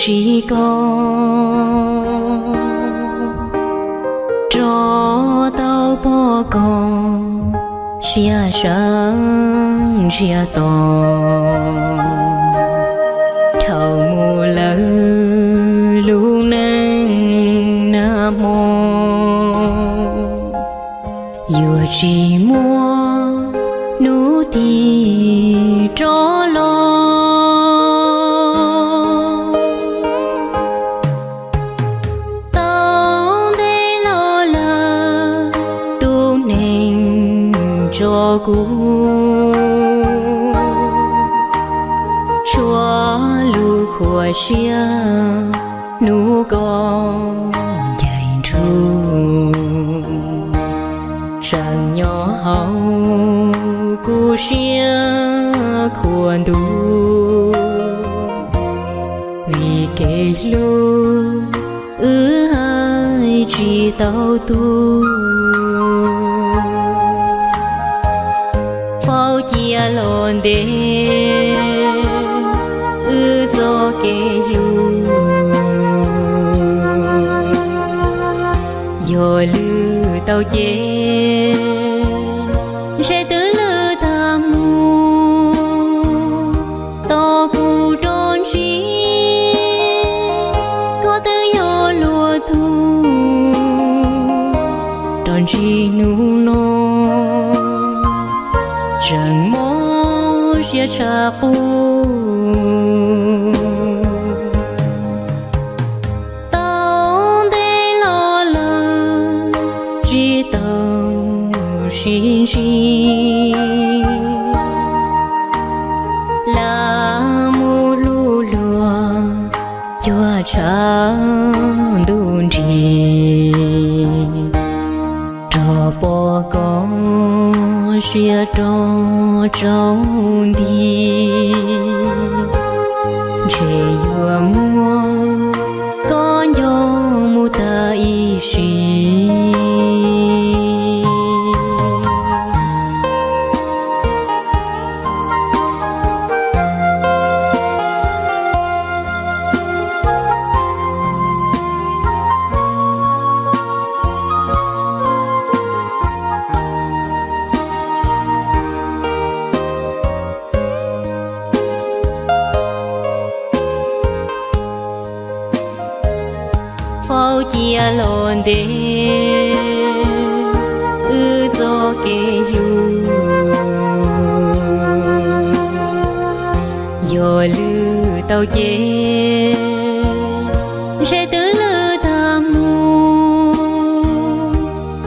tsis koj, rov tau pom koj siab sab ntsiag to. Dhau mus lawm lub neej nag hmo, yuav tsis muaj hnub tig rov los. Tau ntev los lawm tus neeg tso kuv, tshuav lub khuam siab hnub koj ncaim nruj, tseem nyob hauv kuv siab khuav ntuj. Vim kev hlub wb hais tsis tau tu, faus cia los ntev wb txoj kev hlub. Yog lwj tau ces ntshe twb lwj tag mus, tos kuv rov ntsib koj twb yog luag tug. Rov ntsib hnub no tseem mob siab tshaj qub. Tau ntev los lawm tsis tau sib ntsib, lam mus hlub luag cuag tshav ntuj nrig, rov pom koj siab rog tsaus nti, ntshe yuav muab koj nco mus tag ib sim. Faus cia los ntev wb txoj kev hlub, yog lwj tau ces ntshe twb lwj tag mus,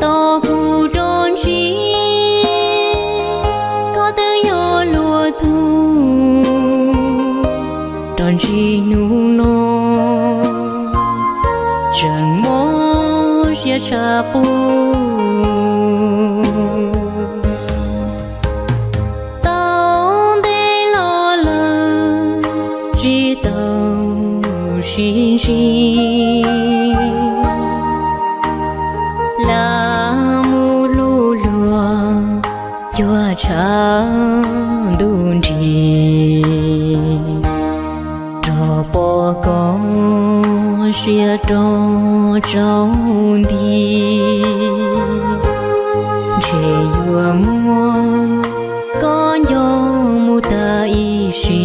tos kuv rov ntsib koj twb yog luag tug. Rov ntsib hnub no tseem mob siab tshaj qub. Tau ntev los lawm tsis tau sib ntsib, lam mus hlub luag cuag tshav ntuj nrig, rov pom koj siab rog tsaus nti, ntshe yuav muab koj nco mus tag ib sim.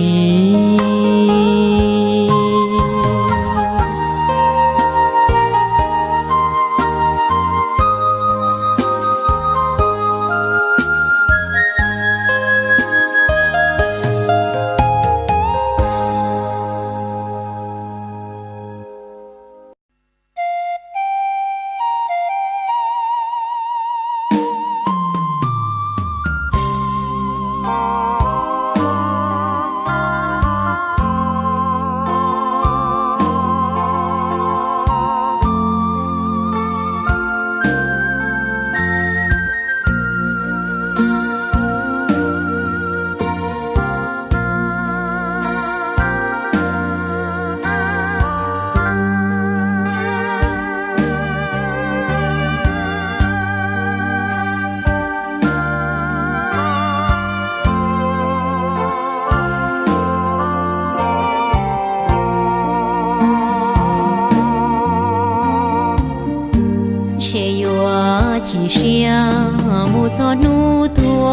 Ntshe yuav chim siab mus txog hnub tuag,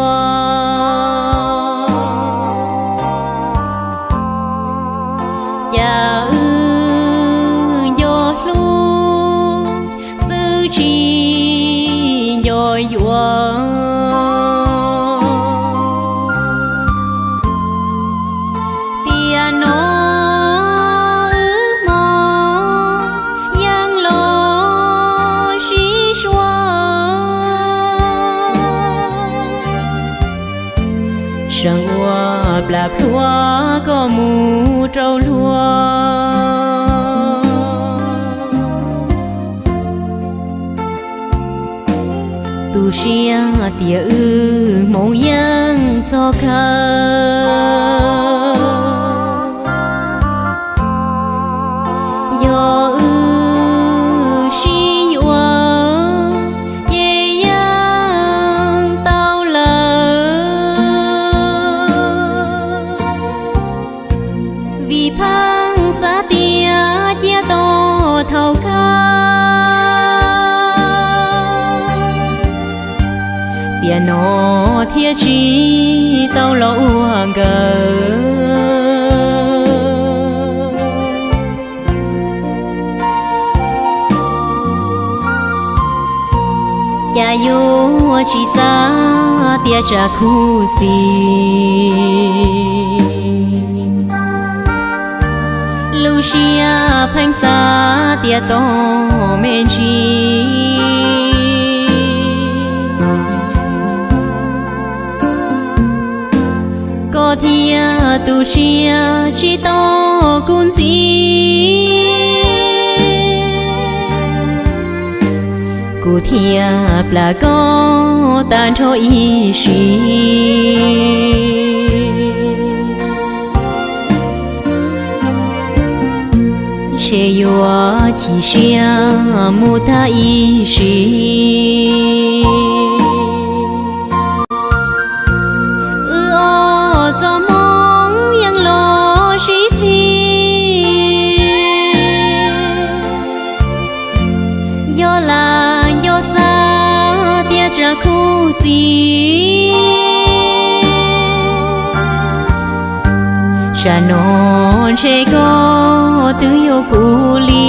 cas wb nco hlub xwb tsis nco yuav. Tiam no wb hmov yeej los sib suav, seem ua plam plhuav koj mus rau luag. Tu siab tias wb hmoov yeej txog kawg. Yog wb sib yuav ces yeej tau lawm, vim pheej xav tias cia tos thaum kawg, tiam no thiaj tsis tau los ua nkawd. Cas yuav tsis xav tias tsam khuv xim, lub siab pheej xav tias tos me ntsis. Koj thiaj tu siab tsis tau kuv ntxiv, kuv thiaj plam koj tag nrho ib sim. Ntshe yuav chim siab mus tag ib sim. Wb ob txoj hmoov yeej los sib txhij, yog lam nco xav tias tsam khuv xim, tsam no ntshe koj twb yuav kuv li.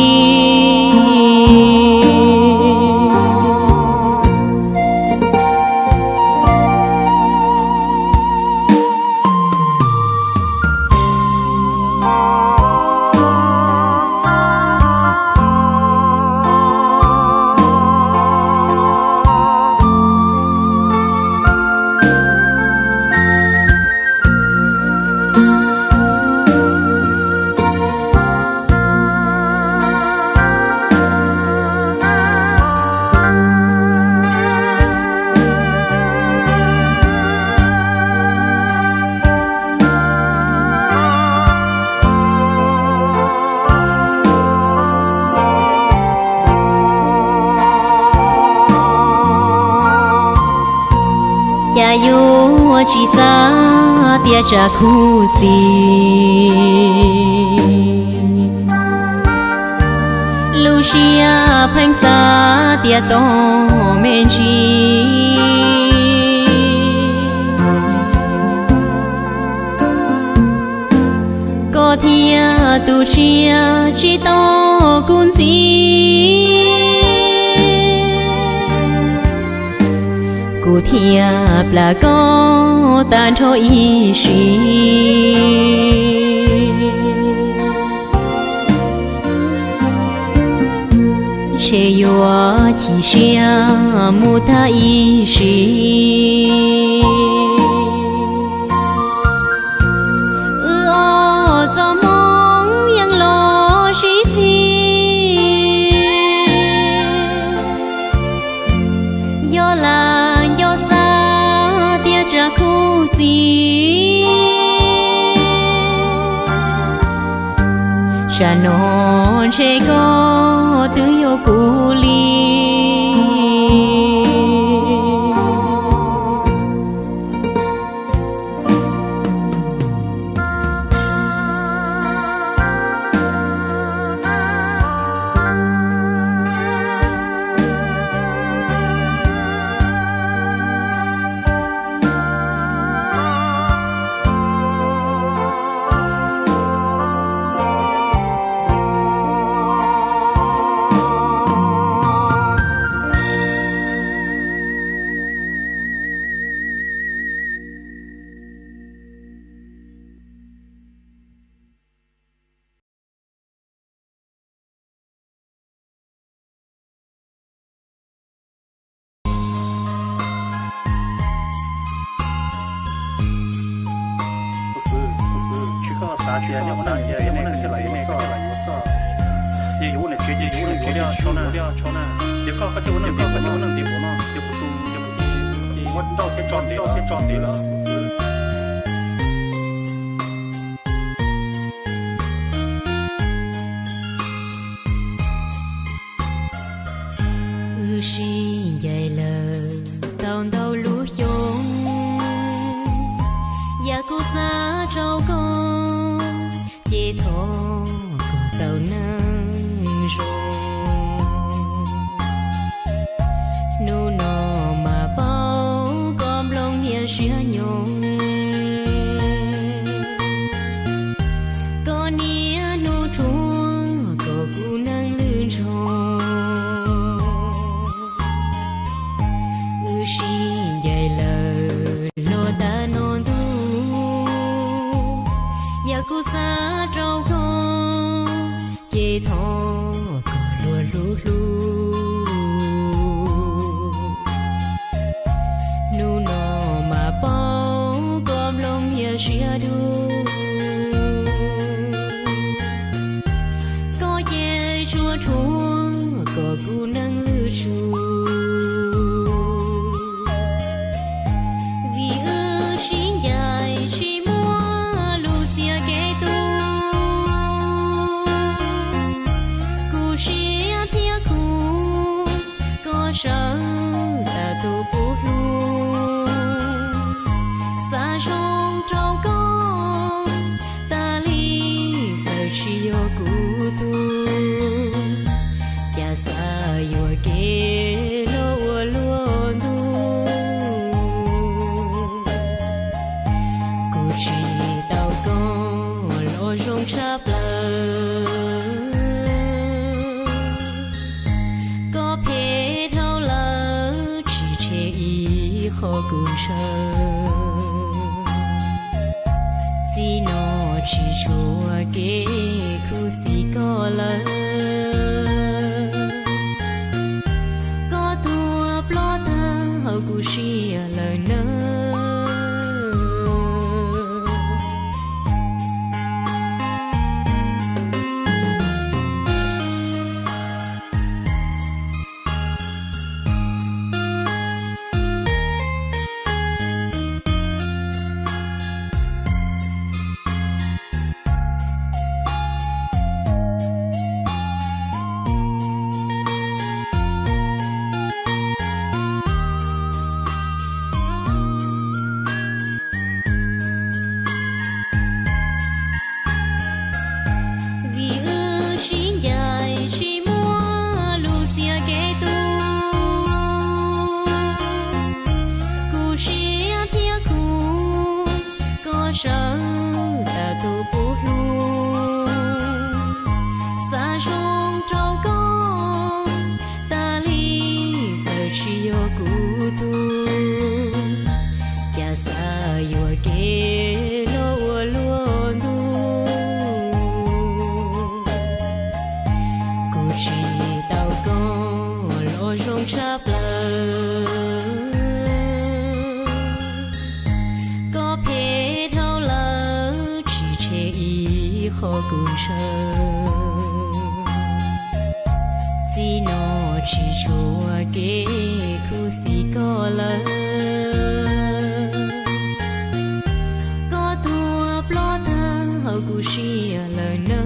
Cas yuav tsis xav tias tsam khuv xim, lub siab pheej xav tias tos me ntsis. Koj thiaj tu siab tsis tau kuv ntxiv, kuv thiaj plam koj tag nrho ib sim. Ntshe yuav chim siab mus tag ib sim. Wb ob txoj hmoov yeej los sib txhij, yog lam nco xav tias tsam khuv xim, tsam no ntshe koj twb yuav kuv li. Tias yog ua neej tias yog ua neej tias los yus ua txoj, yog yus ua neej tsev ces yus ua neej tsev li tsho na, yog koj koj thiaj ua neej ntiv, koj thiaj ua neej ntiv no, ces kuv tus, ces kuv tus muab nrauj thiab tso ntev, nrauj thiab tso ntev lawm. Wb sib ncaim lawm tau ntau lub xyoo, yam kuv xav rau koj ces thov kom tau neeg zoo. Hnub no mas paub koj nplooj niam siab nyoog, koj niaj hnub thuam kom kuv neeg lwj ntsoo. Wb sib ncaim lawm los tag no ntuj, yam kuv xav rau koj ces thov kom luag hlub hlub. Hnub no mas paub koj nplooj niam siab dub, koj ces tsuas thuam kom kuv neeg lwj tsum. Vim wb sib ncaim tsis muaj lus txiav kev tu, kuv siab thiab kuv koj sawv tas tus qub hlub. Xav zoo rau koj tas li txawm tsis yog kuv tug, cas xav yuam kev los ua luaj ntuj. Kuv tsis tau koj los zoo tshaj plaws, koj phem dhau lawm tsis tseg ib qho kuv ntshaw. Txij no tsis tshua kev khuv xim koj lawm, koj tuag ploj tag hauv kuv siab lawm nawb. Vim wb sib ncaim tsis muaj lus txiav kev tu, kuv siab thiab kuv koj sawv tas tus qub hlub. Xav zoo rau koj tas li txawm tsis yog kuv tug, cas xav yuam kev los ua luaj ntuj. Kuv tsis tau koj los zoo tshaj plaws, koj phem dhau lawm tsis tseg ib qho kuv ntshaw. Txij no tsis tshua kev khuv xim koj lawm, koj tuag ploj tag hauv kuv siab lawm nawb.